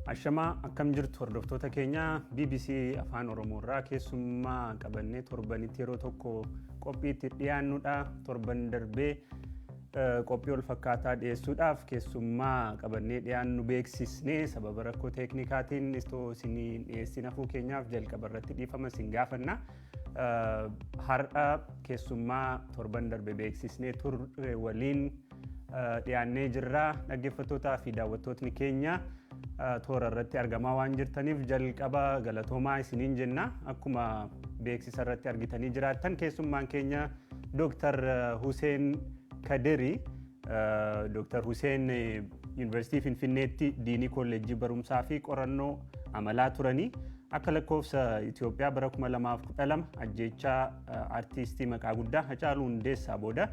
Ashamaa, akkam jirtu hordoftoota keenya? BBC Afaan Oromoo irraa keessummaa qabannee torbanitti yeroo tokko qophiitti dhiyaannudha. Torban darbee qophii wal fakkaataa dhiyeessuudhaaf keessummaa qabannee dhiyaannu beeksisnee sababa rakkoo teeknikaatiin istoo isinii dhiyeessin hafuu keenyaaf jalqaba irratti dhiifama isin gaafanna. Har'a keessummaa torban darbe beeksisnee turre waliin dhiyaannee jirra. Dhaggeeffattootaa fi daawwattootni keenya toora irratti argamaa waan jirtaniif jalqaba galatoomaa isiniin jenna. Akkuma beeksisa irratti argitanii jiraattan, keessummaan keenya Dooktar Huseen Kadiri. Dooktar Huseen Yuunivarsiitii Finfinneetti diinii kolleejjii barumsaa fi qorannoo amalaa turanii, akka lakkoofsa Itoophiyaa bara 2012 ajjeechaa artiistii maqaa guddaa Hacaaluu Hundeessaa booda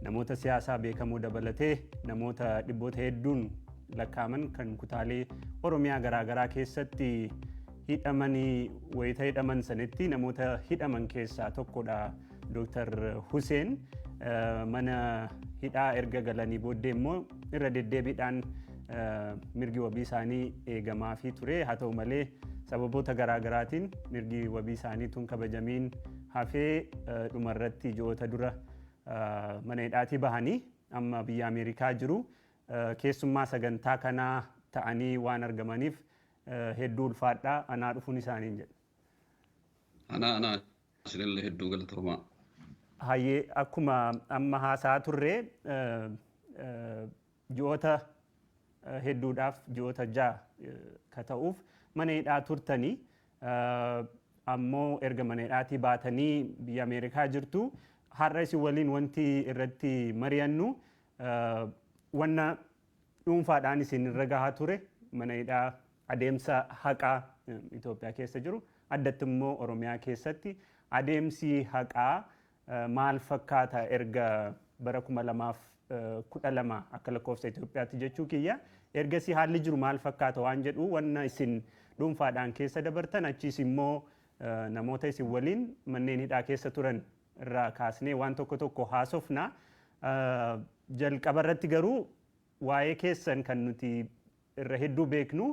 namoota siyaasaa beekamoo dabalatee namoota dhibboota hedduun lakkaa'aman kan kutaalee Oromiyaa garaagaraa keessatti hidhamanii, wayita hidhaman sanitti namoota hidhaman keessaa tokkodha Dooktar Huseen. Mana hidhaa erga galanii booddee immoo irra deddeebiidhaan mirgi wabii isaanii eegamaafii ture. Haa ta'u malee, sababoota garaagaraatiin mirgi wabii isaanii tun kabajamiin hafee dhumarratti ji'oota dura mana hidhaatii bahanii amma biyya Ameerikaa jiru. Keessummaa sagantaa kanaa ta'anii waan argamaniif hedduu ulfaadhaa, anaa dhufuun isaaniin jedha. Anaa anaa, isinillee hedduu galatoomaa. Hayyee, akkuma amma haasaa turre, ji'oota hedduudhaaf, ji'oota 6 ka ta'uuf mana hidhaa turtanii, ammoo erga mana hidhaatii baatanii biyya Ameerikaa jirtu. Har'a isin waliin wanti irratti mari'annu wanna dhuunfaadhaan isin irra gahaa ture, mana hidhaa, adeemsa haqaa Itoophiyaa keessa jiru, addatti immoo Oromiyaa keessatti adeemsi haqaa maal fakkaata erga bara 2012 akka lakkoofsa Itoophiyaatti jechuu kiyya, ergasii haalli jiru maal fakkaata waan jedhu, wanna isin dhuunfaadhaan keessa dabartan, achiis immoo namoota isin waliin manneen hidhaa keessa turan irraa kaasnee waan tokko tokko haasofna. Jalqaba irratti garuu waa'ee keessan kan nuti irra hedduu beeknu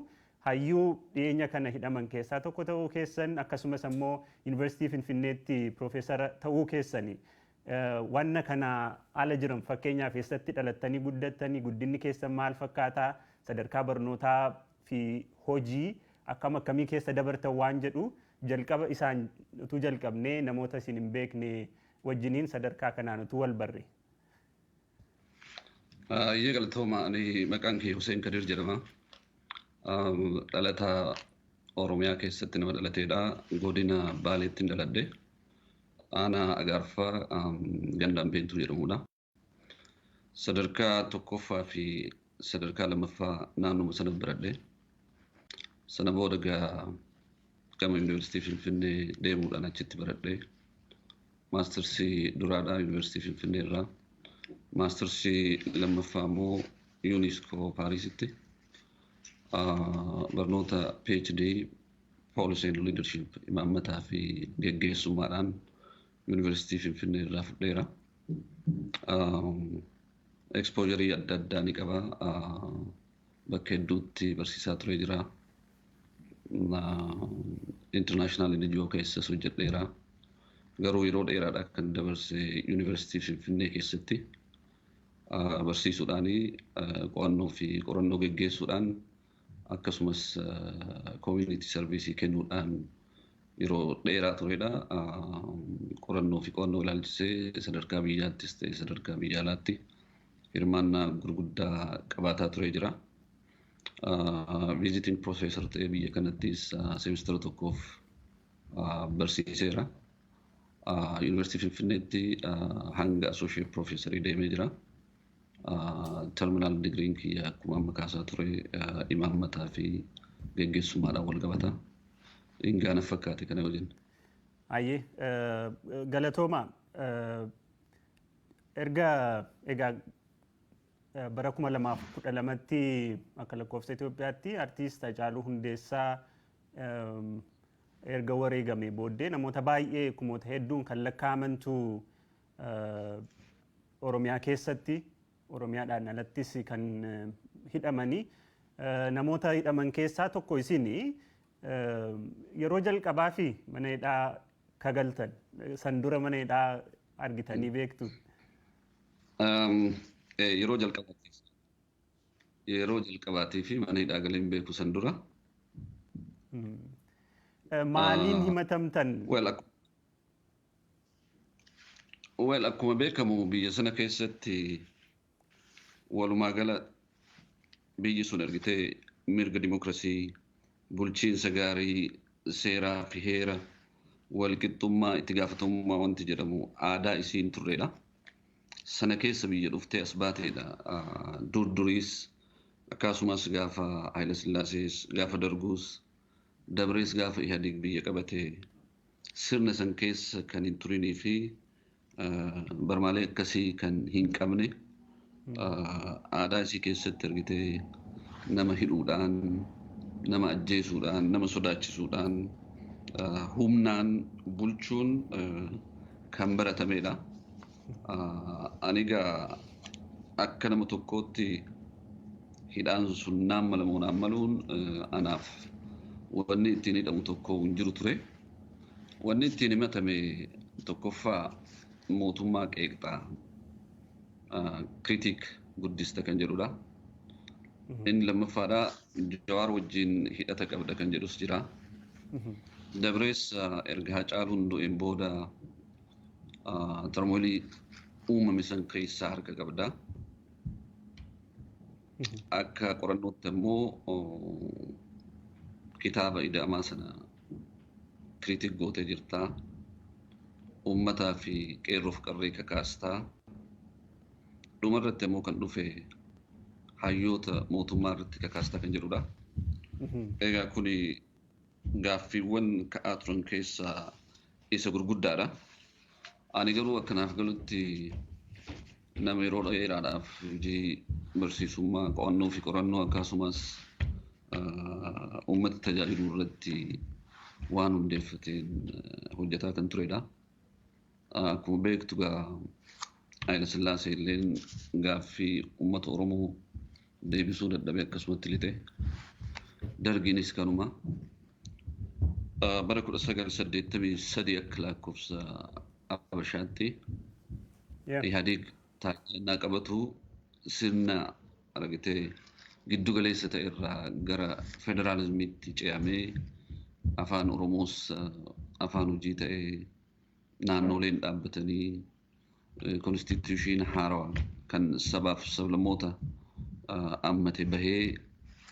hayyuu dhiyeenya kana hidhaman keessaa tokko ta'uu keessan, akkasumas ammoo Yuunivarsiitii Finfinneetti piroofeesara ta'uu keessani. Wanna kana ala jiran, fakkeenyaaf eessatti dhalattanii guddattanii, guddinni keessan maal fakkaataa, sadarkaa barnootaa fi hojii akkam akkamii keessa dabartan waan jedhu jalqaba isaan utuu jalqabnee, namoota isin hin beekne wajjiniin sadarkaa kanaan utuu wal barre. Iyyee, galatooma. Ani maqaan kee Hussein Kadir jedhama. Dhalataa Oromiyaa keessatti nama dhalateedha. Godina Baaleetti dhaladhe. Aanaa Agaarfaa, ganda Ambeentuu jedhamudha. Sadarkaa tokkoffaa fi sadarkaa lammaffaa naannoma sana baradhe. Sana booda gama Yuunivarsiitii Finfinnee deemuudhaan achitti baradhe. Maastarsii duraadhaa Yuunivarsiitii Finfinnee irraa. Maastarsii lammaffaa immoo UNESCO Paarisitti. Barnoota PhD Policy and Leadership, imaammataa fi geggeessummaadhaan Yuunivarsiitii Finfinnee irraa fudheera. Exposure adda addaa ni qaba. Bakka hedduutti barsiisaa ture jira. International NGO keessas hojjedheera. Garuu yeroo dheeraadha kan dabarse Yuunivarsiitii Finfinnee keessatti barsiisuudhaan, qo'annoo fi qorannoo geggeessuudhaan, akkasumas community service kennuudhaan yeroo dheeraa turedha. Qorannoo fi qo'annoo ilaalchisee sadarkaa biyyaattis ta'e sadarkaa biyya alaatti hirmaannaa gurguddaa qabaataa ture jira. Visiting professor ta'ee biyya kanattis seemistara tokkoof barsiiseera. Yuunivarsiitii Finfinneetti hanga associate professorii deemee jira. Terminal digiriin kiyya akkuma amma kaasaa ture imaammataa fi geggeessummaadhaan wal qabata. Ingaana fakkaate kana wajjin. Ayyee, galatooma. Erga egaa bara 2012tti akka lakkoofsa Itoophiyaatti artiist Hacaaluu Hundeessaa erga wareegame booddee namoota baay'ee kumoota hedduun kan lakkaa'amantu Oromiyaa keessatti, Oromiyaadhaan alattis kan hidhamanii. Namoota hidhaman keessaa tokko isin yeroo jalqabaa fi mana hidhaa kagaltan san dura mana hidhaa argitanii beektu? Yeroo jalqabaatiif yeroo jalqabaatii fi mana hidhaa galee hin beeku san dura. Maaliin himatamtan? Well, akkuma beekamu biyya sana keessatti walumaa gala biyyi sun argitee mirga dimokiraasii, bulchiinsa gaarii, seeraa fi heera, walqixxummaa, itti gaafatamummaa wanti jedhamu aadaa isiin turredha. Sana keessa biyya dhuftee as baateedha. Dur duriis akkasumas gaafa Haayila Sillaasees, gaafa Darguus, dabrees gaafa Ihadiig biyya qabatee sirna san keessa kan hin turinii fi barmaalee akkasii kan hin qabne, aadaa isii keessatti argitee nama hidhuudhaan, nama ajjeesuudhaan, nama sodaachisuudhaan, humnaan bulchuun kan baratamedha. Ani egaa akka nama tokkootti hidhaan sun naan malamoo naan maluun anaaf wanni ittiin hidhamu tokko hin jiru ture. Wanni ittiin himatame tokkoffaa mootummaa qeeqxaa, critic guddista kan jedhudha. Inni lammaffaadha Jawaar wajjin hidhata qabda kan jedhus jira. Dabrees erga Hacaaluun du'een booda turmoilii uumame san keessaa harka qabda. Akka qorannootti immoo kitaaba ida'amaa sana critic gootee jirta. Uummataa fi qeerroof qarree kakaastaa. Dhumarratti immoo kan dhufe hayyoota mootummaa irratti kakaastaa kan jedhudha. Egaa kuni gaaffiiwwan ka'aa turan keessaa isa gurguddaadha. Ani garuu akkanaaf galutti nama yeroo dheeraadhaaf hojii barsiisummaa, qo'annoo fi qorannoo akkasumas uummata tajaajiluu irratti waan hundeeffateen hojjetaa kan turedha. Akkuma beektu gaa Haayila Sillaasee illeen gaaffii uummata Oromoo deebisuu dadhabee akkasumatti lixe. Dargiinis kanuma. Bara 1983 akka lakkoofsa Habashaatti Ihaadeeg taayitaa qabatu sirna argitee giddu galeessa ta'e irraa gara federaalizimiitti ce'amee, afaan Oromoos afaan hojii ta'ee, naannoleen dhaabbatanii, constitution haarawaa kan sabaaf sablammoota ammate bahee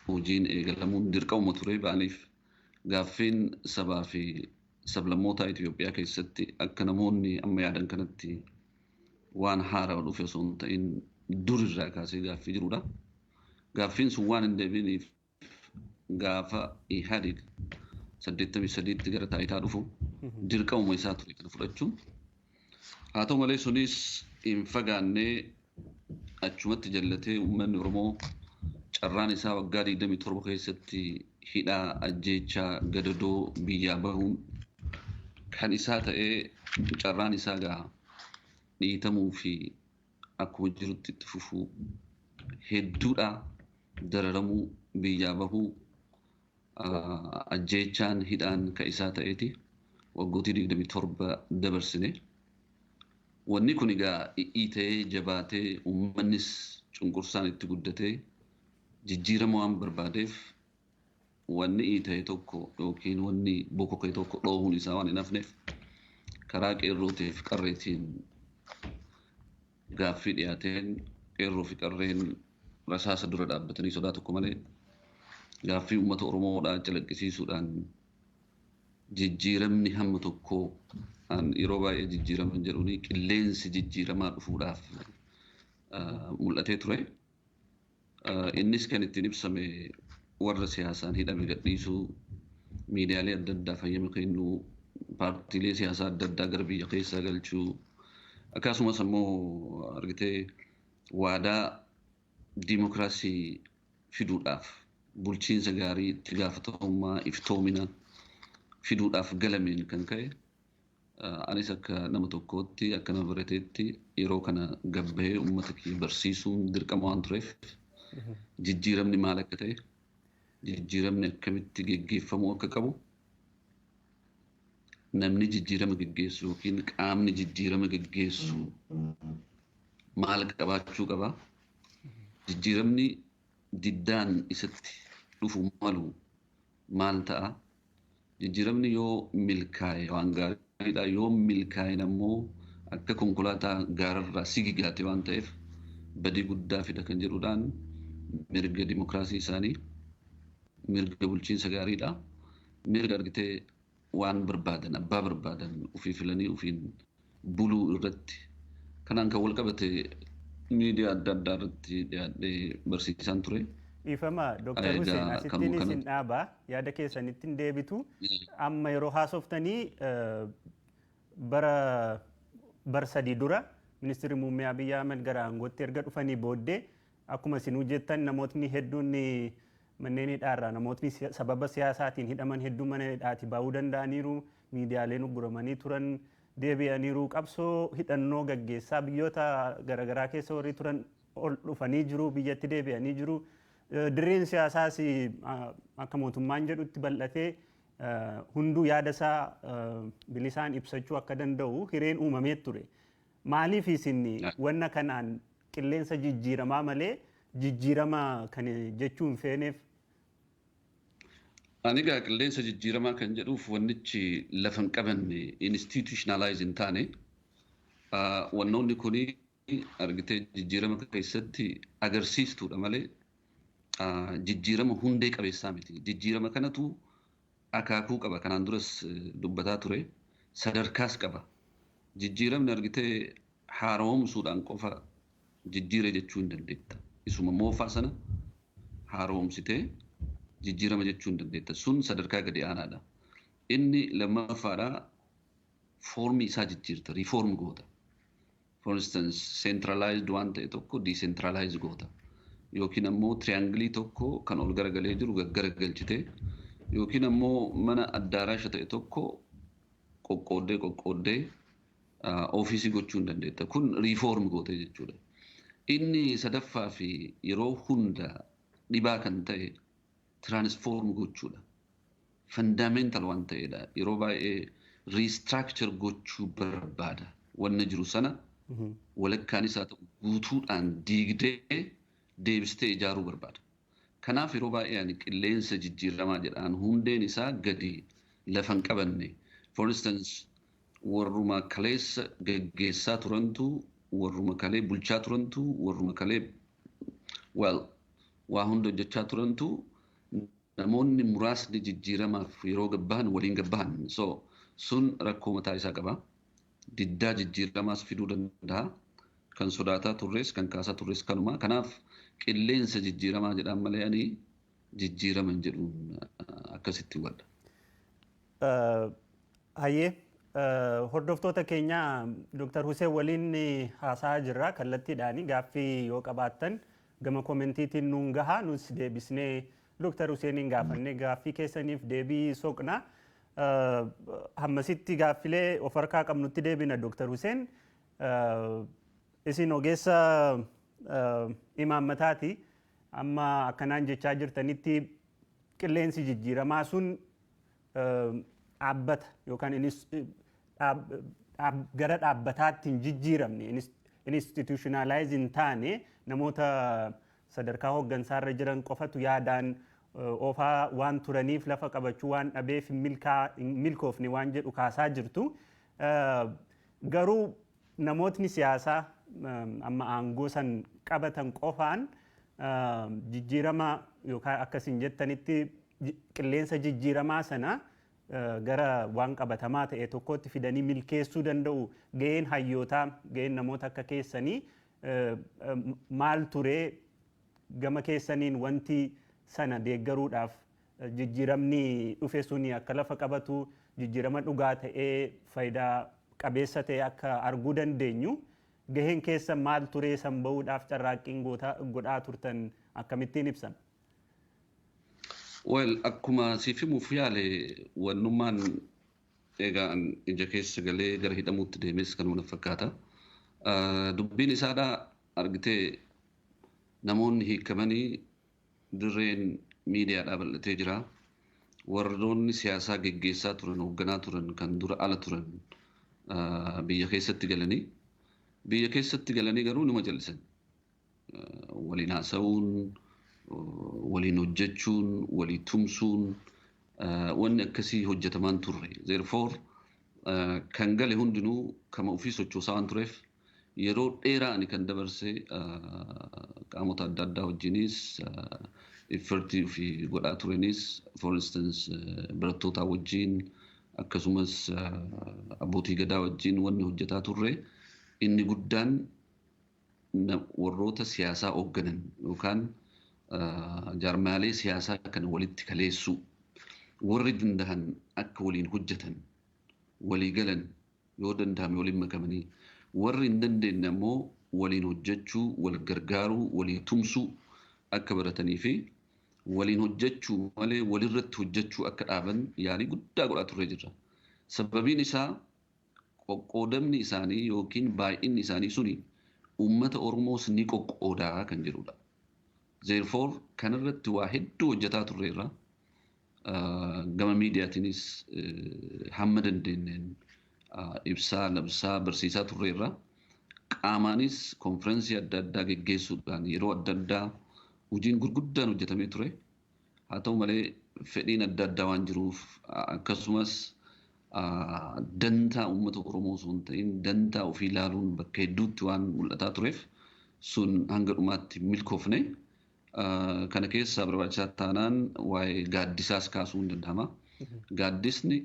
hojiin eegalamuun dirqamuma ture ba'aniif gaaffiin sabaa fi sablammoota Itoophiyaa keessatti akka namoonni amma yaadan kanatti waan haarawaa dhufe osoo hin ta'in durirraa kaasee gaaffii jirudha. Gaaffiin sun waan hin deebiiniif gaafa Ihaadig 83tti gara taayitaa dhufu dirqamuma isaa ture kana fudhachuun. Haa ta'u malee sunis hin fagaannee achumatti jallatee uummanni Oromoo carraan isaa waggaa 27 keessatti hidhaa, ajjeechaa, gadadoo, biyyaa bahuun kan isaa ta'ee carraan isaa gaa dhiitamuu fi akkuma jirutti itti fufuu hedduudha, dararamuu, biyyaa bahuu, ajjeechaan, hidhaan kan isaa ta'eeti waggootii 27 dabarsine. Wanni kun egaa dhiitee jabaatee uummannis cunqursaan itti guddatee jijjiirama waan barbaadeef wanni dhiitee tokko yookiin wanni bokokee tokko dhoohuun isaa waan hin hafneef karaa qeerrootiif qarreetiin gaaffii dhiyaateen qeerroo fi qarreen rasaasa dura dhaabbatanii sodaa tokko malee gaaffii uummata Oromoodhaa calaqqisiisuudhaan jijjiiramni hamma tokko, yeroo baay'ee jijjiirama jedhuuni, qilleensi jijjiiramaa dhufuudhaaf mul'atee ture. Innis kan ittiin ibsame warra siyaasaan hidhame gadhiisuu, miidiyaalee adda addaa fayyama kennuu, paartiilee siyaasaa adda addaa gara biyya keessaa galchuu, akkasumas immoo argitee waadaa diimokiraasii fiduudhaaf, bulchiinsa gaarii, itti gaafatamummaa, iftoomina fiduudhaaf galameen kan ka'e anis akka nama tokkootti, akka nama barateetti yeroo kana gabbahee uummata kiyya barsiisuun dirqama waan tureef jijjiiramni maal akka ta'e Jijjiiramni akkamitti geggeeffamuu akka qabu, namni jijjiirama geggeessu yookiin qaamni jijjiirama geggeessu maal qabaachuu qaba? Jijjiiramni diddaan isatti dhufu malu maal ta'a? Jijjiiramni yoo milkaa'e waan gaariidha. Yoo milkaa'in ammoo akka konkolaataa gaararraa sigigaate waan ta'eef badii guddaa fida kan jedhuudhaan mirga dimokiraasii isaanii, mirga bulchiinsa gaariidha. Mirga argitee waan barbaadan, abbaa barbaadan ofii filanii ofiin buluu irratti kanaan kan wal qabate miidiyaa adda addaa irratti dhiyaadhee barsiisaan ture. Dhiifama, Dr. Hussein, asittiin isin dhaabaa, yaada keessanitti hin deebitu. Amma yeroo haasoftanii bara 3 dura Ministeerri Muummee Abiyyi Ahmed gara aangootti erga dhufanii booddee, akkuma isin hojjettan, namootni hedduun manneen hidhaarraa, namootni sababa siyaasaatiin hidhaman hedduun mana hidhaati ba'uu danda'aniiru. Miidiyaaleen ugguramanii turan deebi'aniiru. Qabsoo hidhannoo gaggeessaa biyyoota garaagaraa keessa warri turan ol dhufanii jiru, biyyatti deebi'anii jiru. Dirreen siyaasaas akka mootummaan jedhutti bal'atee hunduu yaada isaa bilisaan ibsachuu akka danda'u hireen uumamee ture. Maaliif isin wanna kanaan qilleensa jijjiiramaa malee jijjiirama kan jechuu hin feeneef? Ani egaa qilleensa jijjiiramaa kan jedhuuf wannichi lafa hin qabanne, institutionalize hin taane, wannoonni kuni argitee jijjiirama keessatti agarsiistuudha malee jijjiirama hundee qabeessaa miti. Jijjiirama kanatu akaakuu qaba. Kanaan duras dubbataa ture. Sadarkaas qaba. Jijjiiramni argitee haaromsuudhaan qofa jijjiire jechuu hin dandeetta. Isuma moofaa sana haaromsitee jijjiirama jechuu hin dandeetta. Sun sadarkaa gadi aanaadha. Inni lammaffaadha, foormii isaa jijjiirta, reform goota. For instance, centralized waan ta'e tokko decentralize goota. Yookiin ammoo triangle tokko kan ol garagalee jiru gaggaragalchite, yookiin ammoo mana addaaraasha ta'e tokko qoqqooddee qoqqooddee ofiisii gochuu hin dandeetta. Kun reform gootee jechuudha. Inni sadaffaa fi yeroo hunda dhibaa kan ta'e transform gochuudha. Fundamental waan ta'edha. Yeroo baay'ee restructure gochuu barbaada. Wanna jiru sana walakkaan isaa ta'u guutuudhaan diigdee deebistee ijaaruu barbaada. Kanaaf yeroo baay'ee ani qilleensa jijjiiramaa jedhaan, hundeen isaa gadi lafa hin qabanne. For instance, warruma kaleessa geggeessaa turantu, warruma kalee bulchaa turantu, warruma kalee, well, waa hunda hojjechaa turantu, namoonni muraasni jijjiiramaaf yeroo gabbahan waliin gabbahan. So sun rakkoo mataa isaa qaba. Diddaa jijjiiramaas fiduu danda'a. Kan sodaataa turres, kan kaasaa turres kanuma. Kanaaf qilleensa jijjiiramaa jedhaan malee ani jijjiirama hin jedhuun akkasitti hubadha. Hayyee, hordoftoota keenya, Dr. Hussein waliin haasaa jirra kallattiidhaan. Gaaffii yoo qabaattan gama koomentiitiin nuun gahaa, nus deebisnee Dr. Huseeniin gaafannee gaaffii keessaniif deebii soqna. Hammasitti gaaffilee of harkaa qabnutti deebina. Dr. Hussein, isin ogeessa imaammataati. Amma akkanaan jechaa jirtanitti qilleensi jijjiiramaa sun dhaabbata yookaan gara dhaabbataatti hin jijjiiramne, institutionalize hin taane, namoota sadarkaa hooggansaarra jiran qofatu yaadaan oofaa waan turaniif lafa qabachuu waan dhabeef hin milkoofne waan jedhu kaasaa jirtu. Garuu namootni siyaasaa amma aangoo san qabatan qofaan jijjiirama yookaan akkasiin jettanitti qilleensa jijjiiramaa sana gara waan qabatamaa ta'e tokkotti fidanii milkeessuu danda'u? Ga'een hayyootaa, ga'een namoota akka keessanii maal ture? Gama keessaniin wanti sana deeggaruudhaaf, jijjiiramni dhufe suni akka lafa qabatu, jijjiirama dhugaa ta'ee faayidaa qabeessa ta'e akka arguu dandeenyu, gaheen keessa maal turee? San bahuudhaaf carraaqqiin godhaa turtan akkamittiin ibsan? Well, akkuma siif himuuf yaale, wannummaan egaa ija keessa galee gara hidhamuutti deemes kanuma fakkaata. Dubbiin isaadha, argitee, namoonni hiikamanii dirreen Miidiyaadhaa bal'atee jira. Warroonni siyaasaa geggeessaa turan, hoogganaa turan, kan dura ala turan biyya keessatti galanii, biyya keessatti galanii garuu numa jallisan. Waliin haasa'uun, waliin hojjechuun, walii tumsuun, wanni akkasii hojjetamaan turre. Therefore, kan gale hundinuu kama ofii sochoosaa waan tureef, yeroo dheeraa ani kan dabarse qaamota adda addaa wajjinis effortii ofii godhaa turanis, for instance, barattoota wajjin, akkasumas abbootii gadaa wajjin wanni hojjetaa turre inni guddaan warroota siyaasaa hoogganan yookaan jaarmaalee siyaasaa kana walitti kaleessuu, warri danda'an akka waliin hojjetan, walii galan, yoo danda'ame waliin makamanii, warri hin dandeenye ammoo waliin hojjechuu, wal gargaaruu, walii tumsuu akka baratanii fi waliin hojjechuu malee walirratti hojjechuu akka dhaaban yaalii guddaa godhaa turre jirra. Sababiin isaa, qoqqoodamni isaanii yookiin baay'inni isaanii suni uummata Oromoos ni qoqqoodaa kan jedhudha. Therefore, kanarratti waa hedduu hojjetaa turreerra. Gama miidiyaatiinis hamma dandeenyeen ibsaa, labsaa, barsiisaa turreerra. Qaamaanis konferensii adda addaa geggeessuudhaan yeroo adda addaa hojiin gurguddaan hojjetamee ture. Haa ta'u malee, fedhiin adda addaa waan jiruuf, akkasumas dantaa uummata Oromoo osoo hin ta'in dantaa ofii ilaaluun bakka hedduutti waan mul'ataa tureef, sun hanga dhumaatti milkoofne. Kana keessaa barbaachisaa taanaan waa'ee gaaddisaas kaasuu hin danda'ama. Gaaddisni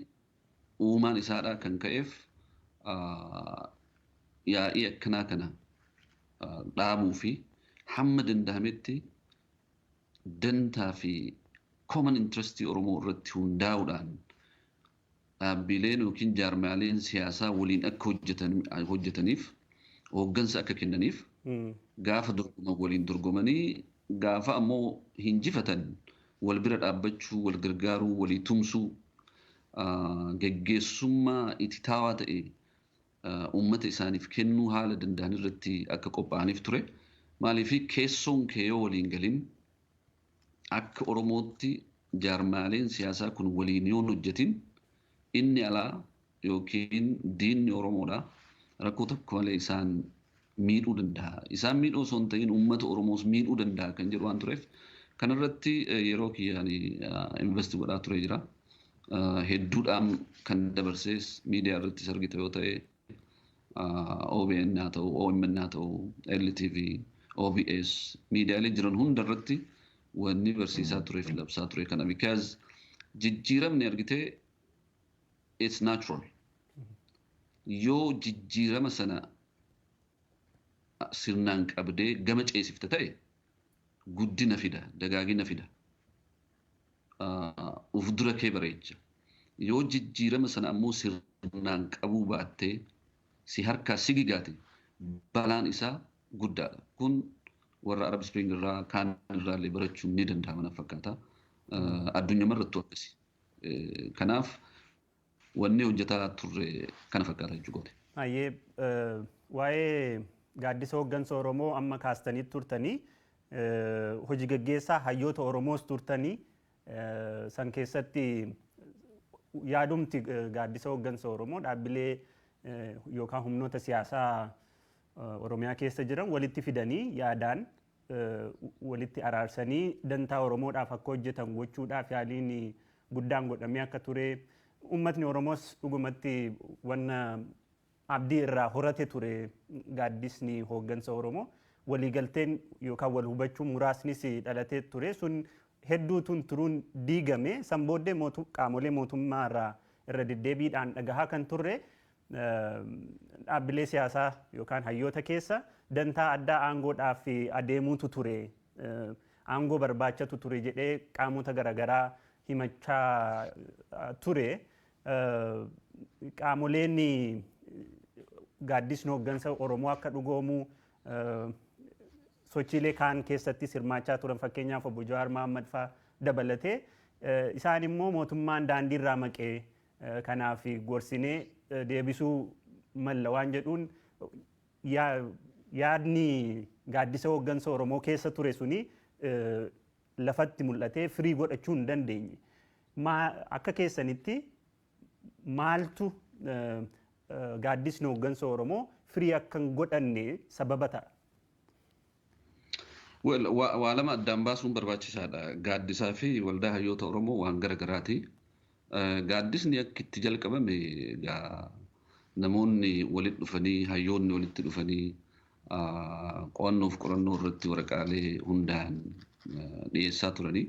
uumaan isaadhaa kan ka'eef yaa'ii akkanaa kana dhaabuu fi hamma danda'ametti dantaa fi common interestii Oromoo irratti hundaa'uudhaan dhaabbileen yookiin jaarmaaleen siyaasaa waliin akka hojjetaniif hooggansa akka kennaniif, gaafa dorgoman waliin dorgomanii, gaafa ammoo hinjifatan wal bira dhaabbachuu, wal gargaaruu, walii tumsuu, geggeessummaa ititaawaa ta'e uummata isaaniif kennuu haala danda'an irratti akka qophaa'aniif ture. Maaliif, keessoon kee yoo waliin galin, akka Oromootti jaarmaaleen siyaasaa kun waliin yoo hojjetin, inni alaa yookiin diinni Oromoodha rakkoo tokko malee isaan miidhuu danda'a. Isaan miidhuu osoo hin ta'in uummata Oromoos miidhuu danda'a kan jedhu waan tureef, kanarratti yeroo kiyyaan invest godhaa ture jira. Hedduudhaan kan dabarsees miidiyaa irrattis argite yoo ta'e, OBN haa ta'u, OMN haa ta'u, LTV, OBS, miidiyaalee jiran hunda irratti wanni barsiisaa turee fi labsaa ture kana, because jijjiiramni argitee it's natural. Yoo jijjiirama sana sirnaan qabdee gama ceesifte ta'e, guddina fida, dagaagina fida. Uf dura kee bareecha. Yoo jijjiirama sana ammoo sirnaan qabuu baattee si harkaa si gigaate, balaan isaa guddaadha. Kun warra Arab Spring irraa kaan irraa illee barachuun ni danda'ama na fakkaata. Addunyaa irrattuu akkasi. Kanaaf wanni hojjetaa turre kana fakkaata jechuudha. Hayyee, waa'ee gaaddisa hooggansa Oromoo amma kaastanii turtanii, hojii gaggeessaa hayyoota Oromoos turtanii, san keessatti yaadumti gaaddisa hooggansa Oromoo dhaabbilee yookaan humnoota siyaasaa Oromiyaa keessa jiran walitti fidanii, yaadaan walitti araarsanii, dantaa Oromoodhaaf akka hojjetan gochuudhaaf yaaliin guddaan godhamee akka ture, uummatni Oromoos dhugumatti wanna abdii irraa horate ture. Gaaddisni hooggansa Oromoo waliigalteen yookaan wal hubachuun muraasnis dhalatee ture, sun hedduutuun turuun diigame. San booddee qaamolee mootummaa irraa irra deddeebiidhaan dhagahaa kan turre, dhaabbilee siyaasaa yookaan hayyoota keessa dantaa addaa aangoodhaaf adeemuutu ture, aangoo barbaachatu ture jedhee qaamota garaagaraa himachaa ture. Qaamoleen gaaddisni hooggansa Oromoo akka dhugoomu sochiilee kaan keessattis hirmaachaa turan, fakkeenyaaf obbo Jawaar Mohammad fa'aa dabalatee, isaan immoo mootummaan daandiirraa maqee, kanaaf gorsinee deebisuu malla waan jedhuun, yaadni gaaddisa hooggansa Oromoo keessa ture suni Lafatti mul'atee firii godhachuu hin dandeenye. Akka keessanitti maaltu gaaddisni hooggansa Oromoo firii akka hin godhanne sababa ta'a? Waa lama addaan baasuun barbaachisaadha. Gaaddisaa fi Waldaa Hayyoota Oromoo waan gara garaati. Gaaddisni akka itti jalqabame namoonni walitti dhufanii, hayyoonni walitti dhufanii, qo'annoof qorannoo irratti waraqaalee hundaa'an dhiyeessaa turanii.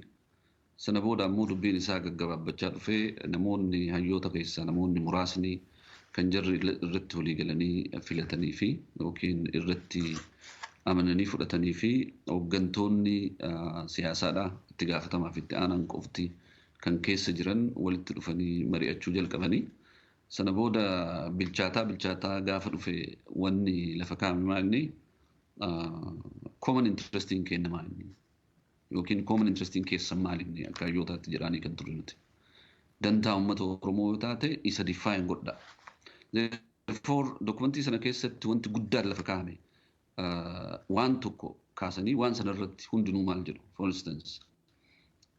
Sana booda ammoo dubbiin isaa gaggabaabbachaa dhufee, namoonni hayyoota keessaa namoonni muraasni kan jarri irratti walii galanii filatanii fi yookiin irratti amananii fudhatanii fi hooggantoonni siyaasaadha itti gaafatamaa fi itti aanan qofti kan keessa jiran walitti dhufanii mari'achuu jalqabanii. Sana booda bilchaataa bilchaataa gaafa dhufe, wanni lafa kaa'ame maalni common interestiin kenna maalinni yookiin common interestiin keessan maalinni akka hayyootaatti jedhanii kan turre nuti. Dantaa uummata Oromoo yoo taate isa define godha. Therefore, dokumentii sana keessatti wanti guddaan lafa kaa'ame waan tokko kaasanii waan sana irratti hundinuu maal jedhu. For instance,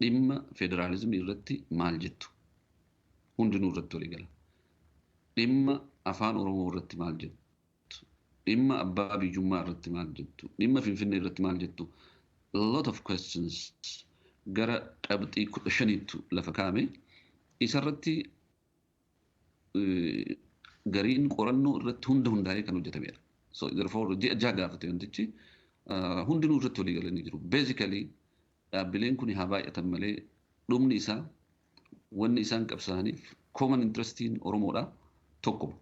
dhimma federaalizimii irratti maal jettu? Hundinuu irratti walii gala. Dhimma Afaan Oromoo irratti maal jettu? Dhimma abbaa biyyummaa irratti maal jettu? Dhimma Finfinnee irratti maal jettu? A lot of questions, gara qabxii 15ttu lafa kaa'ame. Isarratti gariin qorannoo irratti hunda hundaa'ee kan hojjetamedha. So therefore, ji'a 6 gaafate wantichi, hundinuu irratti walii galanii jiru. Basically, dhaabbileen kun haa baay'atan malee dhumni isaa wanni isaan qabsaa'aniif common interestiin Oromoodha tokko.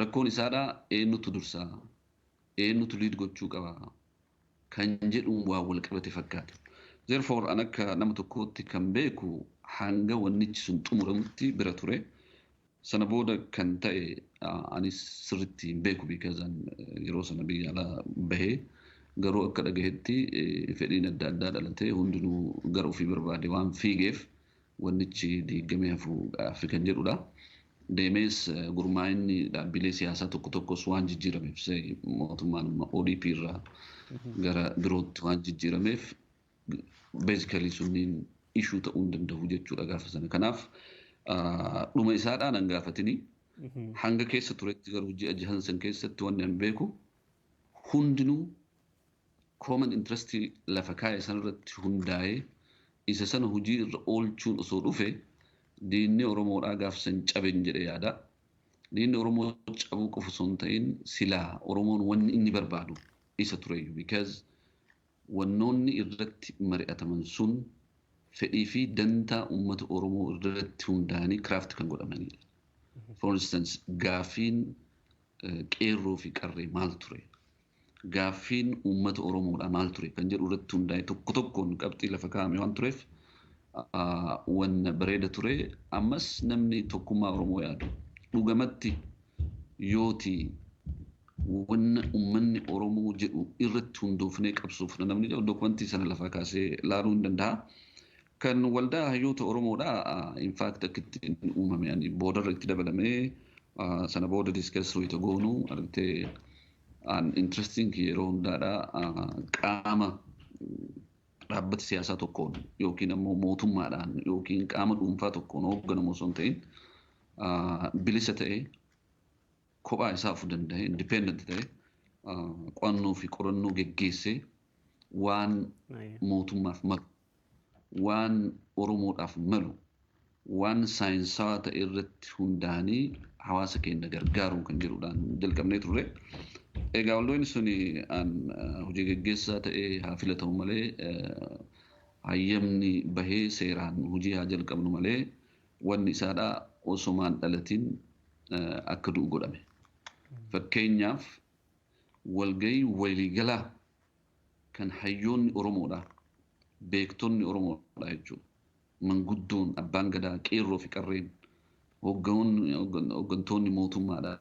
Rakkoon isaadha eenyutu dursaa, eenyutu lead gochuu qaba kan jedhuun waa wal qabate fakkaata. Therefore, an akka nama tokkootti kan beeku hanga wannichi sun xumuramutti bira ture. Sana booda kan ta'e anis sirriitti hin beeku, because yeroo sana biyya alaa bahee. Garuu akka dhagahetti fedhiin adda addaa dhalatee hundinuu gara ofii barbaade waan fiigeef wannichi diigamee hafuudhaaf kan jedhudha. Deemees gurmaa'inni dhaabbilee siyaasaa tokko tokkos waan jijjiirameef, mootummaan ODP irraa gara birootti waan jijjiirameef, basically sunniin issue ta'uu hin danda'u jechuudha gaafa sana. Kanaaf dhuma isaadhaan an gaafatini. Hanga keessa turetti garuu ji'a 6n san keessatti wanni an beeku hundinuu common interest lafa kaa'e sanarratti hundaa'ee isa sana hojii irra oolchuun osoo dhufe, diinni Oromoodhaa gaaf san caben jedhe yaada. Diinni Oromoo cabuu qofa osoo hin ta'in, silaa Oromoon wanni inni barbaadu isa tureyyuu, because wannoonni irratti mari'ataman sun fedhii fi dantaa uummata Oromoo irratti hundaa'anii craft kan godhamanidha. For instance, gaaffiin qeerroo fi qarree maal ture? Gaaffiin uummata Oromoodha maal ture kan jedhu irratti hundaa'e tokko tokkoon qabxii lafa kaa'ame waan tureef, wanna bareeda ture. Ammas namni tokkummaa Oromoo yaadu dhugamatti yooti wanna uummanni Oromoo jedhu irratti hundoofnee qabsuuf namni jedhu dokumentii sana lafaa kaasee laaluu hin danda'a. Kan Waldaa Hayyoota Oromoodha, in fact, akka ittiin uumame ani boodarra itti dabalamee, sana booda discuss wayita goonu argitee, an interesting yeroo hundaadha qaama dhaabbata siyaasaa tokkoon yookiin ammoo mootummaadhaan yookiin qaama dhuunfaa tokkoon hoogganamu osoo hin ta'in, bilisa ta'ee, kophaa isaa of danda'e, independent ta'e, qo'annoo fi qorannoo geggeessee waan mootummaaf malu, waan Oromoodhaaf malu, waan saayinsawaa ta'e irratti hundaa'anii hawaasa keenya gargaaruu kan jedhudhaan jalqabnee turre. Egaa waldoonni suni an hojii geggeessaa ta'ee haa filatamu malee, hayyamni bahee seeraan hojii haa jalqabnu malee, wanni isaadha osomaan dhalatiin akka du'u godhame. Fakkeenyaaf, walgahii waliigalaa kan hayyoonni Oromoodha, beektonni Oromoodha jechuudha. Manguddoon, abbaan gadaa, qeerroo fi qarreen, hooggantoonni mootummaadha,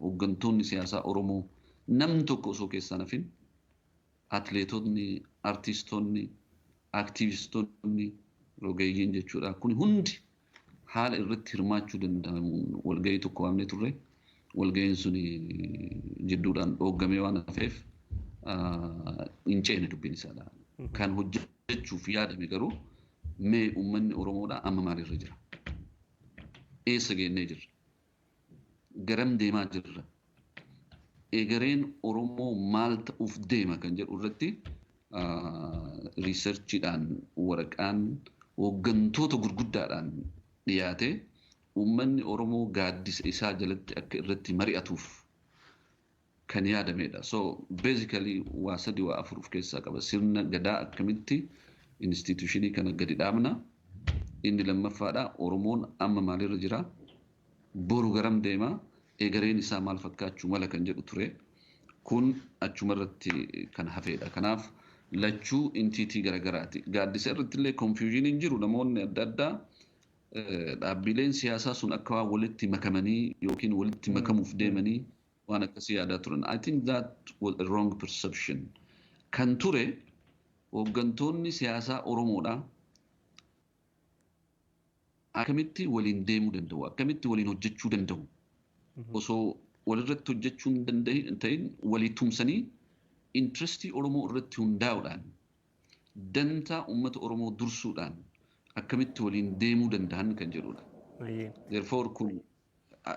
hooggantoonni siyaasaa Oromoo, namni tokko osoo keessaa hafin, atleetonni, artistoonni, aktiivistonni, rogeeyyiin jechuudha. Kun hundi haala irratti hirmaachuu danda'amuun walgahii tokko waamnee turre. Walgahiin sun jidduudhaan dhooggamee waan hafeef hin ceene dubbiin isaadha. Kan hojjechuuf yaadame garuu mee uummanni Oromoodhaa amma maalirra jira? Eessa geennee jirra? Garam deemaa jirra? Egereen Oromoo maal ta'uuf deema kan jedhu irratti researchiidhaan, waraqaan hooggantoota gurguddaadhaan dhiyaate, uummanni Oromoo gaaddisa isaa jalatti akka irratti mari'atuuf kan yaadamedha. So basically waa sadi, waa afur of keessaa qaba. Sirna gadaa akkamitti institutionii kana gadi dhaabna? Inni lammaffaadha, Oromoon amma maalirra jira? Boru garam deema? Egereen isaa maal fakkaachuu mala kan jedhu ture. Kun achumarratti kan hafedha. Kanaaf lachuu entity garagaraati. Gaaddisa irratti illee confusioniin jiru, namoonni adda addaa dhaabbileen siyaasaa sun akka waan walitti makamanii yookiin walitti makamuuf deemanii waan akkasii yaadaa turan. I think that was a wrong perception. Kan ture hooggantoonni siyaasaa Oromoodhaa akkamitti waliin deemuu danda'u, akkamitti waliin hojjechuu danda'u, osoo walirratti hojjechuu hin ta'in walii tumsanii interestii Oromoo irratti hundaa'uudhaan, dantaa uummata Oromoo dursuudhaan akkamitti waliin deemuu danda'an kan jedhudha. Therefore kun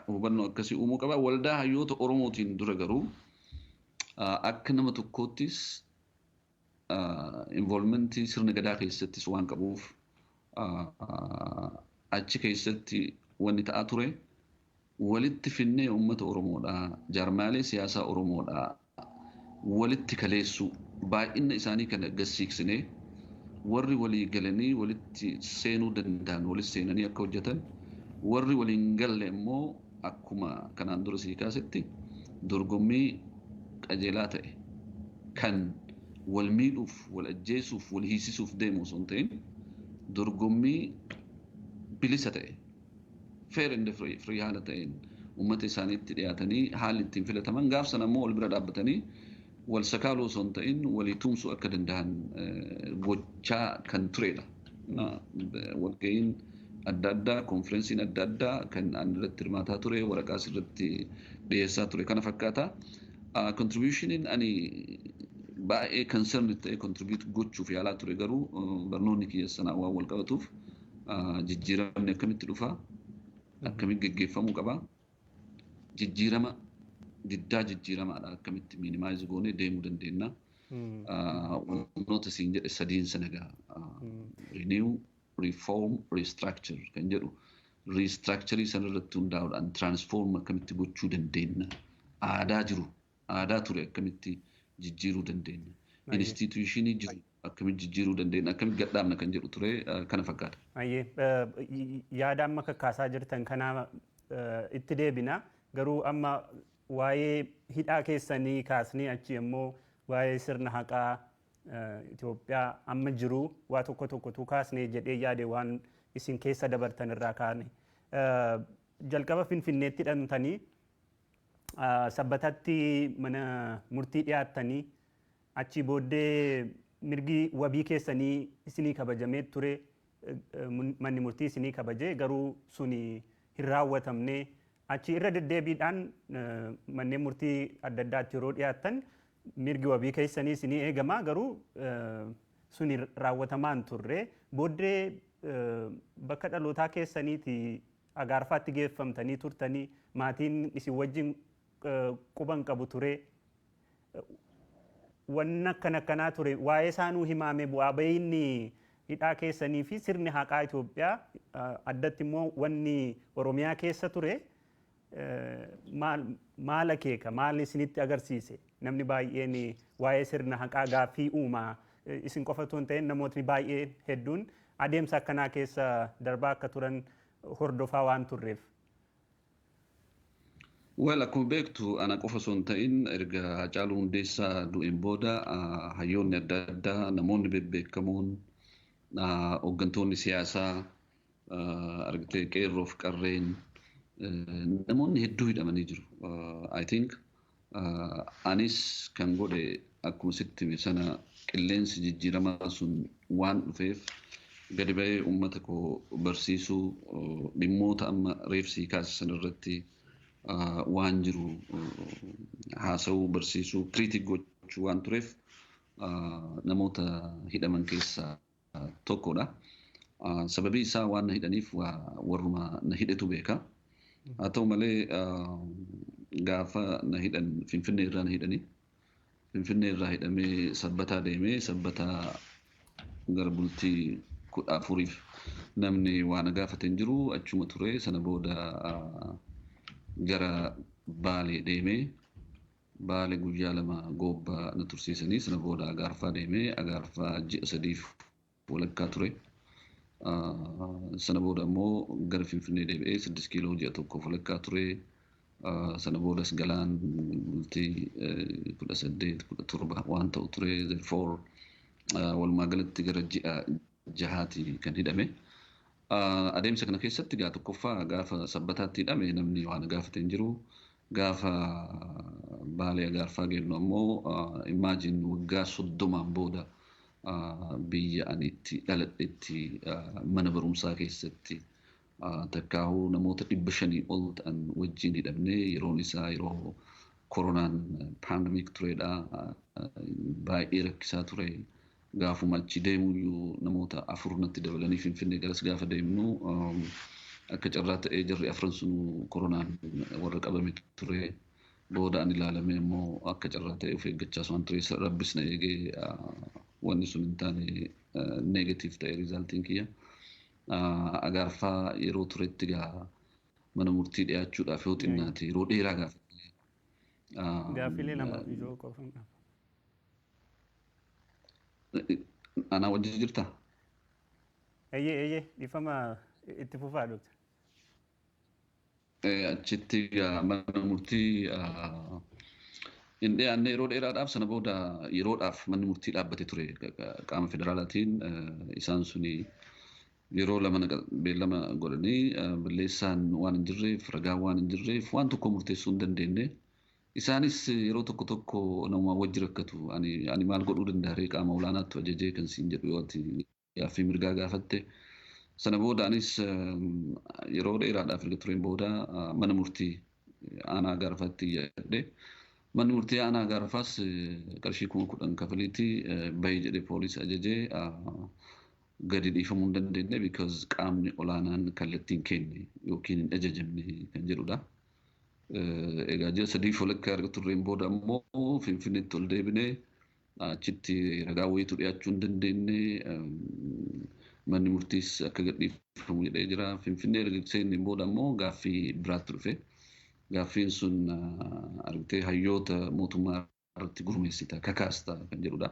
hubannoo akkasii uumuu qaba. Waldaa Hayyoota Oromootiin dura garuu akka nama tokkoottis involvementii sirna gadaa keessattis waan qabuuf, achi keessatti wanni ta'aa ture walitti finnee uummata Oromoodhaa, jaarmaalee siyaasaa Oromoodhaa walitti kaleessuu, baay'ina isaanii kana gasiiksinee, warri walii galanii walitti seenuu danda'an walitti seenanii akka hojjetan, warri waliin galle immoo akkuma kanaan dura sii kaasetti dorgommii qajeelaa ta'e kan wal miidhuuf, wal ajjeesuuf, wal hiisisuuf deemu osoo hin ta'in, dorgommii bilisa ta'e, fair and free haala ta'een uummata isaaniitti dhiyaatanii haalli ittiin filataman, gaaf sana immoo wal bira dhaabbatanii wal sakaaluu osoo hin ta'in walii tumsuu akka danda'an gochaa kan turedha. Walga'iin adda addaa, konferensiin adda addaa kan ani irratti hirmaataa ture, waraqaas irratti dhiyeessaa ture kana fakkaata. Contributioniin ani baay'ee concern ta'e contribute gochuuf yaalaa ture garuu barnoonni kiyya sanaa waan wal qabatuuf, jijjiiramni akkamitti dhufa, akkamitti geggeeffamuu qaba, jijjiirama diddaa jijjiiramaadha akkamitti minimize goonee deemuu dandeenya. Wantoota siin jedhe sadiin sana gaa, renew, reform, restructure kan jedhu, restructurii sana irratti hundaa'uudhaan transform akkamitti gochuu dandeenya, aadaa jiru, aadaa ture akkamitti jijjiiruu dandeenya, institutionii jiru akkamitti jijjiiruu dandeenya, akkamitti gadhaabna kan jedhu ture, kana fakkaata. Yaada amma kakkaasaa jirtan kana itti deebina. Garuu amma waa'ee hidhaa keessanii kaasnee, achi immoo waa'ee sirna haqaa Itoophiyaa amma jiru waa tokko tokkotu kaasnee jedhee yaade, waan isin keessa dabartan irraa kaane. Jalqaba Finfinneetti hidhamtanii, Sabbatatti mana murtii dhiyaattanii, achi booddee mirgi wabii keessanii isinii kabajamee ture, manni murtii isinii kabajee, garuu suni hin raawwatamne. Achi irra deddeebiidhaan manneen murtii adda addaatti yeroo dhiyaattan mirgi wabii keessanii isinii eegama, garuu suni raawwatamaa hin turre. Booddee bakka dhalootaa keessaniiti Agaarfaatti geeffamtanii turtanii, maatiin isin wajjin quban qabu ture. Wanna akkana akkanaa ture waa'ee isaanuu himaame. Bu'aa bahiinni hidhaa keessanii fi sirni haqaa Itoophiyaa, addatti immoo wanni Oromiyaa keessa ture maal akeeka, maal isinitti agarsiise? Namni baay'een waa'ee sirna haqaa gaaffii uumaa. Isin qofa otoo hin ta'in namootni baay'ee hedduun adeemsa akkanaa keessa darbaa akka turan hordofaa waan turreef. Well, akkuma beektu ana qofa osoo hin ta'in erga Hacaaluu Hundeessaa du'een booda hayyoonni adda addaa, namoonni bebbeekamoon, hooggantoonni siyaasaa, argitee, qeerroof qarreen, namoonni hedduu hidhamanii jiru. I think anis kan godhe akkuma sitti hime sana qilleensi jijjiiramaa sun waan dhufeef gadi ba'ee uummata koo barsiisuu, dhimmoota amma reefsii kaasisan irratti waan jiru haasa'uu, barsiisuu, critique gochuu waan tureef Namoota hidhaman keessaa tokkodha. Sababii isaa waan na hidhaniif warruma na hidhetu beeka. Haa ta'u malee, gaafa na hidhan Finfinnee irraa na hidhani. Finfinnee irraa hidhamee Sabbataa deemee, Sabbataa gara bultii 14f namni waan na gaafate hin jiru, achuma ture. Sana booda gara Baalee deemee, Baalee guyyaa 2 Goobbaa na tursiisanii, sana booda Agaarfaa deemee, Agaarfaa ji'a 3.5 ture. Sana booda immoo gara Finfinnee deebi'ee 6 kiiloo ji'a 1.5 ture. Sana boodas Galaan bultii 18, 17 waan ta'u ture. Therefore, walumaa galatti gara ji'a 6ti kan hidhame. Adeemsa kana keessatti gaa tokkoffaa gaafa Sabbataatti hidhame namni waan gaafate hin jiru. Gaafa Baalee Agaarfaa geennu ammoo, imagine, waggaa 30n booda biyya ani itti dhaladhetti, mana barumsaa keessatti, takkaahuu namoota 500 ol ta'an wajjin hidhamnee, yeroon isaa yeroo koronaan pandemic turedha. Baay'ee rakkisaa ture. Gaafuma achi deemuyyuu namoota afur natti dabalanii Finfinnee garas gaafa deemnu, akka carraa ta'ee jarri afran sun koronaan warra qabame ture. Booda ani ilaalamee immoo akka carraa ta'ee of eeggachaa waan ture, rabbis na eegee, wanni sun hin taane, negative ta'e resultiin kiyya. Agaarfaa yeroo turetti gaa mana murtii dhiyaachuudhaaf yoo xinnaate yeroo dheeraa gaafate. Gaaffilee lama ijoo qofa. Anaa wajjin jirtaa? Eeyyee, dhiifama, itti fufaa, doctor. Achitti mana murtii hin dhiyaanne yeroo dheeraadhaaf. Sana booda yeroodhaaf manni murtii dhaabbate ture qaama federaalaatiin. Isaan suni yeroo lama beellama godhanii, balleessaan waan hin jirreef, ragaan waan hin jirreef, waan tokko murteessuu hin dandeenye. Isaanis yeroo tokko tokko nama wajji rakkatu. Ani maal godhuu danda'a, qaama olaanaatti ajajee kan siin jedhu yoo ati gaaffii mirgaa gaafatte. Sana booda anis yeroo dheeraadhaaf erga tureen booda mana murtii aanaa Agaarfaatti iyyadhe. Manni murtii aanaa Agaarfaas qarshii 10,000 kafaliitii bahii jedhee poolisii ajajee, gadi dhiifamuu hin dandeenye, because qaamni olaanaan kallattiin kenne yookiin hin ajajamne kan jedhudha. Egaa ji'a 3.5 erga turreen booda ammoo Finfinneetti ol deebinee, achitti ragaa wayiitu dhiyaachuu hin dandeenye. Manni murtiis akka gadhiifamu jedhee jira. Finfinnee erga seenneen booda ammoo gaaffii biraatti dhufe. Gaaffiin sun argitee hayyoota mootummaa irratti gurmeessita, kakaasta kan jedhudha.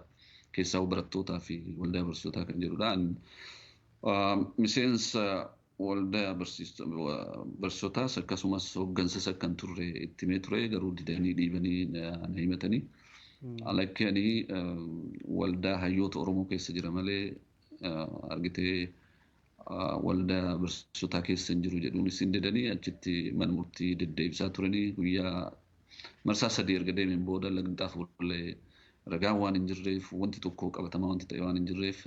Keessaa barattootaa fi waldaa barsiisotaa kan jedhudha. Miseensa waldaa barsiisotaas akkasumas hooggansas akkan turre itti himee ture, garuu didanii dhiibanii na himatanii. Alakki ani waldaa hayyoota Oromoo keessa jira malee argitee waldaa barsiisotaa keessa hin jiru jedhuun isin didanii, achitti mana murtii deddeebisaa turanii, guyyaa marsaa sadii erga deemeen booda lagxaaf wallee ragaan waan hin jirreef, wanti tokko qabatamaa wanti ta'e waan hin jirreef,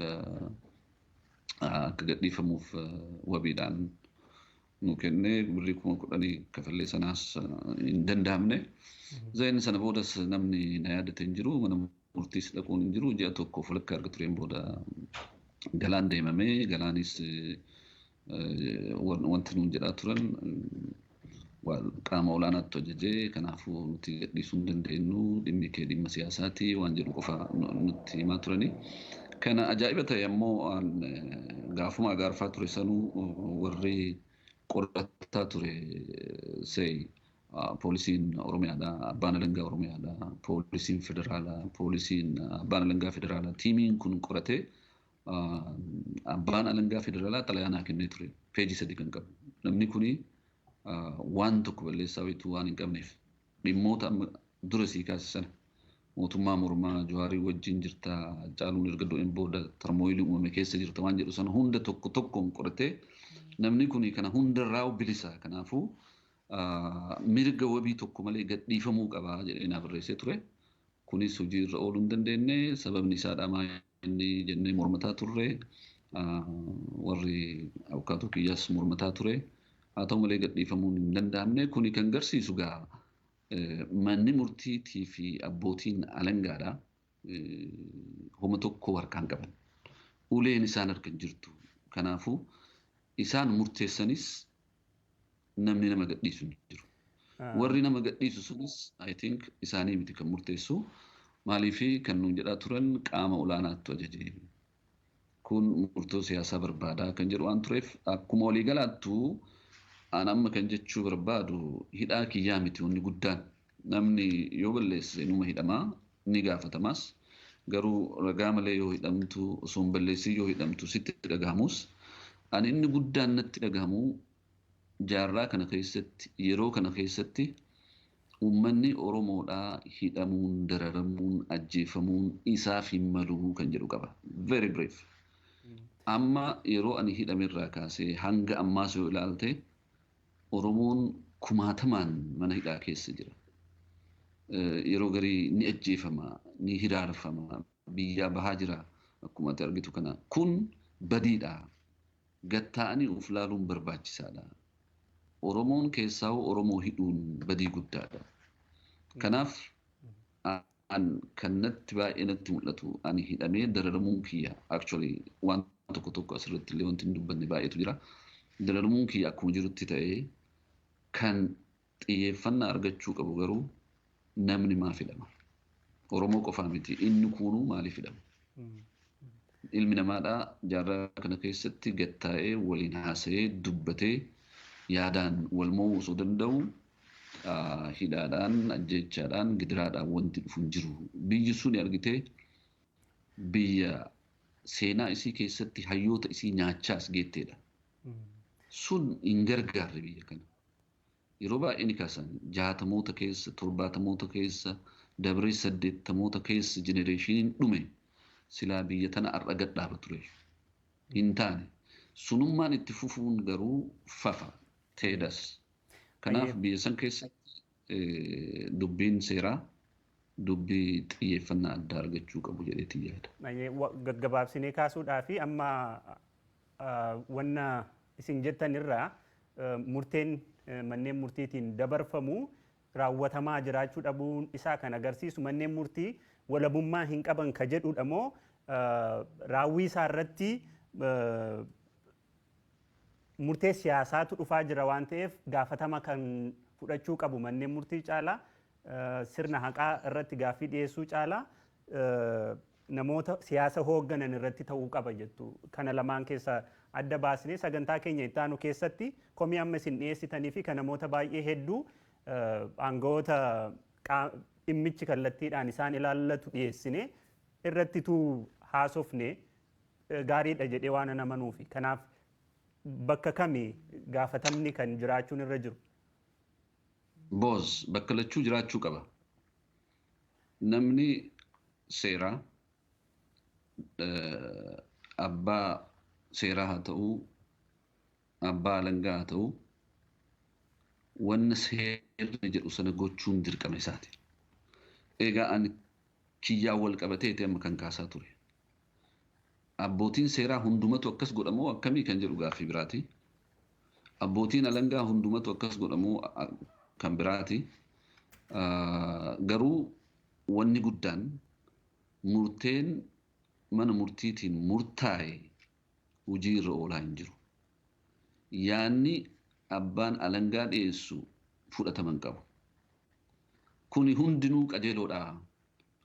akka gadhiifamuuf wabiidhaan nu kennee, birrii 10,000 kafallee sanaas hin danda'amne. Zayin sana boodas namni na yaadate hin jiru, mana murtiis dhaquun hin jiru. Ji'a 1.5 erga tureen booda Galaan deemamee, Galaanis wanti nuun jedhaa turan qaama olaanaatti ajajee, kanaafuu nuti gadhiisuu hin dandeenyu, dhimmi kee dhimma siyaasaati waan jedhu qofa nutti himaa turani. Kana ajaa'iba ta'e ammoo gaafuma Agaarfaa ture sanuu warri qorataa ture, say poolisiin Oromiyaadha, abbaan alangaa Oromiyaadha, poolisiin federaalaa, poolisiin abbaan alangaa federaalaa, tiimiin kun qoratee abbaan alangaa federaalaa xalayaa naa kennee ture, peejii 3 kan qabu. Namni kuni waan tokko balleessaa wayituu waan hin qabneef, dhimmoota amma dura sii kaase sana, mootummaa mormaa, Jawaarii wajjin jirta, Caaluun erga du'een booda turmoilii uumame keessa jirta waan jedhu sana hunda tokko tokkoon qoratee, namni kuni kana hundarraa bilisa, kanaafuu mirga wabii tokko malee gadhiifamuu qaba jedhee naa barreessee ture. Kunis hojii irra ooluu hin dandeenye. Sababni isaa dhamaa inni jennee mormataa turre, warri abukaatoo kiyyaas mormataa ture. Haa ta'u malee gadhiifamuun hin danda'amne. Kuni kan garsiisu gaa manni murtiitii fi abbootiin alangaadha. Homa tokko harkaan qaban. Uleen isaan harkan jirtu. Kanaafuu isaan murteessanis namni nama gadhiisu hin jiru. Warri nama gadhiisu sunis, I think, isaanii miti kan murteessu. Maaliifi kan nuun jedhaa turan qaama olaanaattu ajaje. Kun murtoo siyaasaa barbaadaa kan jedhu waan tureef, akkuma waliigalaattu an amma kan jechuu barbaadu hidhaa kiyyaa miti wanni guddaan. Namni yoo balleesse numa hidhamaa, ni gaafatamaas. Garuu ragaa malee yoo hidhamtu, osoo hin balleessin yoo hidhamtu sitti dhagahamus, ani inni guddaan natti dhagahamu jaarraa kana keessatti, yeroo kana keessatti uummanni Oromoodhaa hidhamuun, dararamuun, ajjeefamuun isaaf hin maluu kan jedhu qaba. Very brief. Amma yeroo ani hidhamerraa kaasee hanga ammaas yoo ilaalte, Oromoon kumaatamaan mana hidhaa keessa jira. Yeroo garii ni ajjeefama, ni hiraarfama, biyyaa bahaa jira akkuma ati argitu kana. Kun badiidha. Gatta'anii of laaluun barbaachisaadha. Oromoon keessaa Oromoo hidhuun badii guddaadha. Kanaaf an kan natti baay'ee natti mul'atu ani hidhamee dararamuun kiyya, actually waan tokko tokko asirratti illee wanti hin dubbanne baay'eetu jira. Dararamuun kiyya akkuma jirutti ta'ee, kan xiyyeeffannaa argachuu qabu garuu namni maaf hidhama? Oromoo qofaa miti, inni kunuu maaliif hidhama? Ilmi namaadhaa jaarraa kana keessatti gattaa'ee waliin haasa'ee dubbatee yaadaan wal mo'uu osoo danda'u, hidhaadhaan, ajjeechaadhaan, gidiraadhaan wanti dhufu hin jiru. Biyyi suni argitee biyya seenaa isii keessatti hayyoota isii nyaachaa as geetteedha. Sun hin gargaarre biyya kana. Yeroo baay'ee ni kaasan, 60moota keessa, 70moota keessa, dabree 80moota keessa generationiin dhume silaa biyya tana har'a gad dhaaba ture. Hin taane. Sunummaan itti fufuun garuu fafa teedas. Kanaaf biyya san keessatti dubbiin seeraa dubbii xiyyeeffannaa addaa argachuu qabu jedheetii yaada. Gaggabaabsinee kaasuudhaa fi amma wanna isin jettan irraa, murteen manneen murtiitiin dabarfamu raawwatamaa jiraachuu dhabuun isaa kan agarsiisu manneen murtii walabummaa hin qaban ka jedhudha moo, raawwii isaa irratti murtee siyaasaatu dhufaa jira waan ta'eef gaafatama kan fudhachuu qabu manneen murtii caalaa, sirna haqaa irratti gaaffii dhiyeessuu caalaa namoota siyaasa hoogganan irratti ta'uu qaba jettu? Kana lamaan keessa adda baasnee sagantaa keenya itti aanu keessatti komii amma isin dhiyeessitanii fi kan namoota baay'ee hedduu aangawoota dhimmichi kallattiidhaan isaan ilaallatu dhiyeessine irrattituu haasofne gaariidha jedhee waan amanuufi. Kanaaf bakka kami gaafatamni kan jiraachuun irra jiru? Both, bakka lachuu jiraachuu qaba. Namni seeraa abbaa seeraa haa ta'uu, abbaa alangaa haa ta'uu, wanna seerri jedhu sana gochuun dirqama isaati. Egaa ani kiyyaan wal qabateeti amma kan kaasaa ture. Abbootiin seeraa hundumatu akkas godhamoo akkamii kan jedhu gaaffii biraati. Abbootiin alangaa hundumatu akkas godhamoo kan biraati. Garuu wanni guddaan murteen mana murtiitiin murtaa'e hojii irra oolaa hin jiru. Yaanni abbaan alangaa dhiyeessu fudhatama hin qabu. Kuni hundinuu qajeeloodha.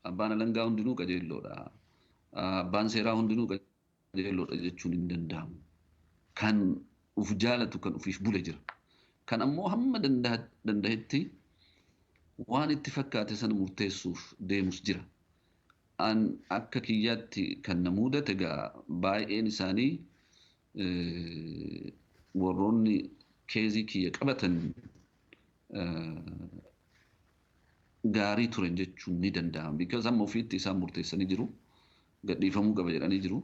Abbaan alangaa hundinuu qajeeloodha. Abbaan seeraa hundinuu qajeeloodha jechuun hin danda'amu. Kan uf jaalatu, kan ufiif bule jira. Kan ammoo hamma danda'etti waan itti fakkaate sana murteessuuf deemus jira. An akka kiyyaatti kan na mudate egaa baay'een isaanii warroonni case kiyya qabatan gaarii turan jechuun ni danda'ama. Because amma ofiitti isaan murteessanii jiru. Gadhiifamuu qaba jedhanii jiru.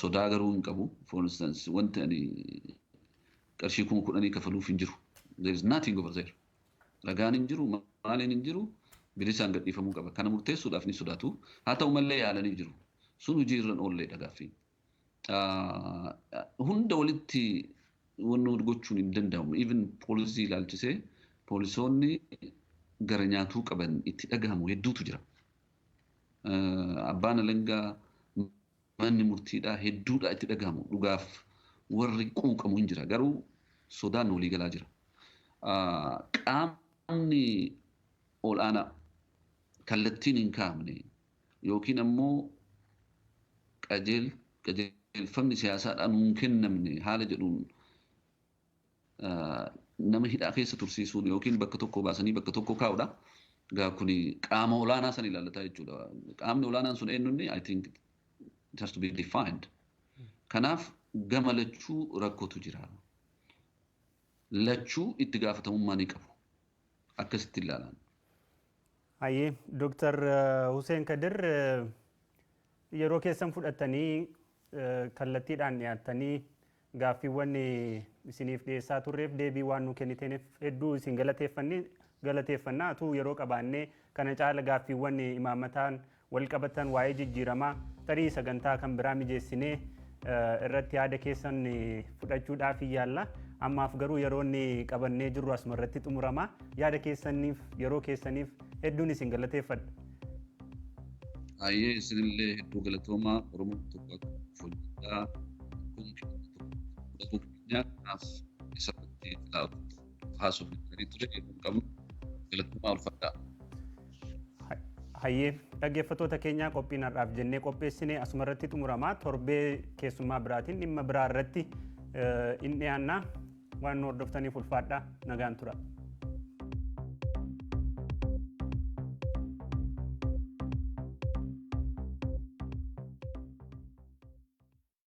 Sodaa garuu hin qabu. For instance, wanti ani qarshii 10,000 kafaluuf hin jiru. There is nothing over there. Ragaan hin jiru, maaliin hin jiru, bilisaan gadhiifamuu qaba. Kana murteessuudhaaf ni sodaatu. Haa ta'u malee yaalanii jiru. Sun hojii irra oolleedha gaaffii. Hunda walitti wanni gochuun hin danda'amu. Even poolisii ilaalchisee poolisoonni gara nyaatuu qaban itti dhagahamu hedduutu jira. Abbaan alangaa, manni murtiidhaa hedduudha itti dhagahamu, dhugaaf warri quuqamu hin jira, garuu sodaan walii galaa jira. Qaamni ol'aanaa kallattiin hin kaa'amne yookiin ammoo qajeelfamni siyaasaadhaan hin kennamne haala jedhuun nama hidhaa keessa tursiisuun yookiin bakka tokko baasanii bakka tokko kaa'uudha. Egaa kuni qaama olaanaa san ilaallataa jechuudha. Qaamni olaanaan sun eenyunni, I think it has to be defined. Kanaaf gama lachuu rakkootu jira. Lachuu itti gaafatamummaa ni qabu. Akkasitti ilaalan. Hayyee, Dooktar Hussein Kadir, yeroo keessan fudhatanii kallattiidhaan dhiyaattanii gaaffiiwwan isiniif dhiyeessaa turreef deebii waan nu kennitaniif hedduu isin galateeffannaa. Atuu yeroo qabaannee kana caala gaaffiiwwan imaammataan wal qabatan, waa'ee jijjiiramaa, tarii sagantaa kan biraa mijeessinee irratti yaada keessan fudhachuudhaaf yaalla. Ammaaf garuu yeroo inni qabannee jirru asuma irratti xumurama. Yaada keessaniif, yeroo keessaniif hedduun isin galateeffadha. Baay'ee isinillee hedduu galatoomaa. Oromoon tokko akka hojjetaa fudhatu keenya, kanaaf isarratti haasofni ture yeroo qabnu. Galatoomaa, ulfaadhaa. Hayyee, dhaggeeffattoota keenyaa, qophiin har'aaf jennee qopheessine asuma irratti xumurama. Torbee keessummaa biraatiin dhimma biraa irratti in dhiyaanna. Waan nu hordoftaniif ulfaadhaa, nagaan tura.